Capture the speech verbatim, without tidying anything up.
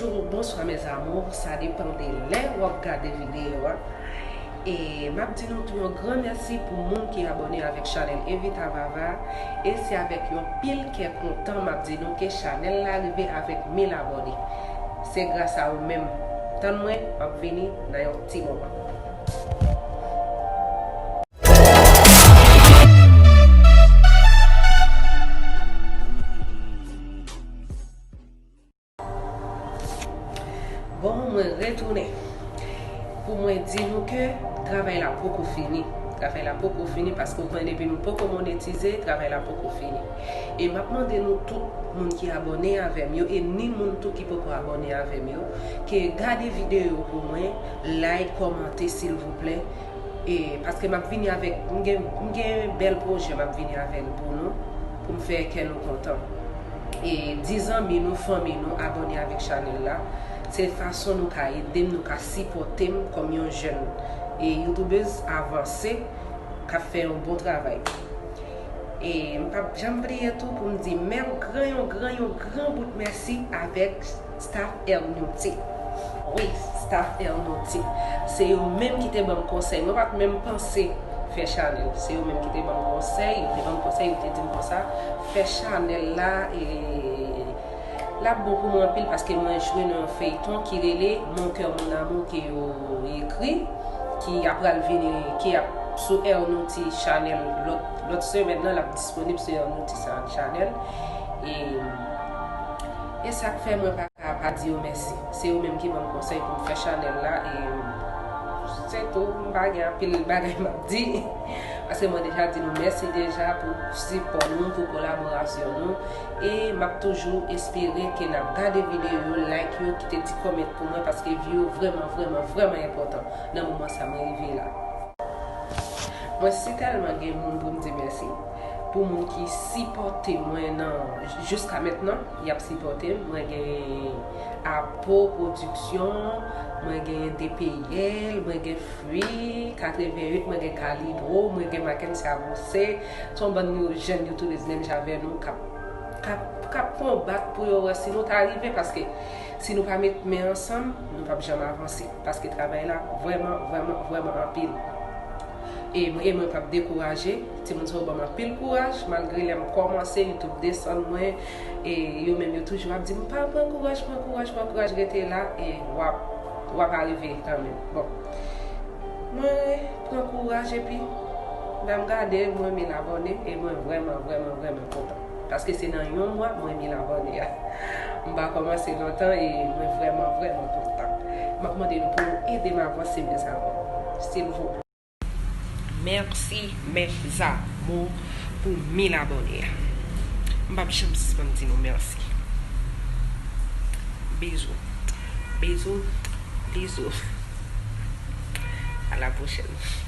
Bonjou, bonswa, mes amours. Sa depann de lè w ap gade videyo a. E m ap di nou tou yon gran mèsi pou moun ki abòne avèk chanèl Evita Vava. E se avèk yon pil kè kontan m ap di nou ke chanèl la rive avèk mil abòne. Se gras a ou menm. Tann mwen, m ap vini nan yon ti moman. Bon, mwen retounen pou mwen di nou ke travay la poko fini. Travay la poko fini paske w konnen depi nou poko monetize, travay la poko fini. E m ap mande nou tout moun ki abòne avè m yo, e ni moun tou ki poko abòne avè m yo, ke gade videyo pou mwen, like, kòmante, silvouplè. E, paske m ap vini avèk, m gen, m gen bèl pwojè m ap vini avè l pou nou, pou m fè kè nou kontan. E di zanmi nou, fanmi nou, abòne avèk chanèl la. Se fason nou ka ede m, nou ka sipòte m kòm yon jèn e youtubèz avanse k ap fè yon bon travay. E m p ap janm bliye tou pou m di men yon gran, yon gran, yon gran bout mèsi avèk staff Ernouti. Wi, staff Ernouti. Se yo menm ki te ban m konsèy. Mwen pa t menm panse fè chanèl. Se yo menm ki te ban m konsèy. Yo te ban m konsèy, yo te di m konsa, fè chanèl la, e l ap bon pou mwen anpil paske mwen jwe nan yon feyton ki rele Mon cœur mon amour ke yo ekri, ki ap pral vini, ki ap sou Ernouti chanèl lòt, lòt semèn nan, l ap disponib sou Ernouti sa chanèl. E, e sa k fè mwen pa ka pa di yo mèsi. Se yo menm ki ban m konsèy pou m fè chanèl la. E se tou, m pa gen anpil bagay m ap di. Paske mwen deja di nou mèsi deja pou sipò nou, pou kolaborasyon nou. E m ap toujou espere ke n ap gade videyo yo, like yo, kite ti kòmant pou mwen, paske vi yo vrèman, vrèman, vrèman enpòtan nan moman sa mwen rive la. Mwen si tèlman gen moun pou m di mèsi. Pou moun ki sipòte mwen nan, jiska mentnan, y ap sipòte m. Mwen gen Apo Pwodiksyon, mwen gen D P L, mwen gen Free katreven uit, mwen gen Kalidro, mwen gen Mackenzie Abose. Se yon bann yo jèn youtubèz menm jan avè nou k ap, k ap, k ap konbat pou yo wè si nou ta rive, paske si nou pa met men ansanm, nou p ap janm avanse. Paske travay la vrèman, vrèman, vrèman anpil. E mwen, e mwen p ap dekouraje. Timoun sa yo ban m anpil kouraj, malgre lè m kòmanse, YouTube desann mwen, e yo menm yo toujou ap di m, "Pa pran kouraj, pran kouraj, pran kouraj, rete la, e w ap, w ap arive kanmenm." Bon, mwen pran kouraj, epi lè m gade, mwen mil abòne, e mwen vrèman, vrèman, vrèman kontan. Paske se nan yon mwa, mwen mil abòne a. M pa kòmanse lontan, e mwen vrèman, vrèman kontan. M ap mande nou pou nou ede m avanse, mes amours. Silvouplè. Mèsi, mes amours, pou mil abòne a. M p ap janm sispann di nou mèsi. Bizou. Bizou. Bizou. A la pwochèn.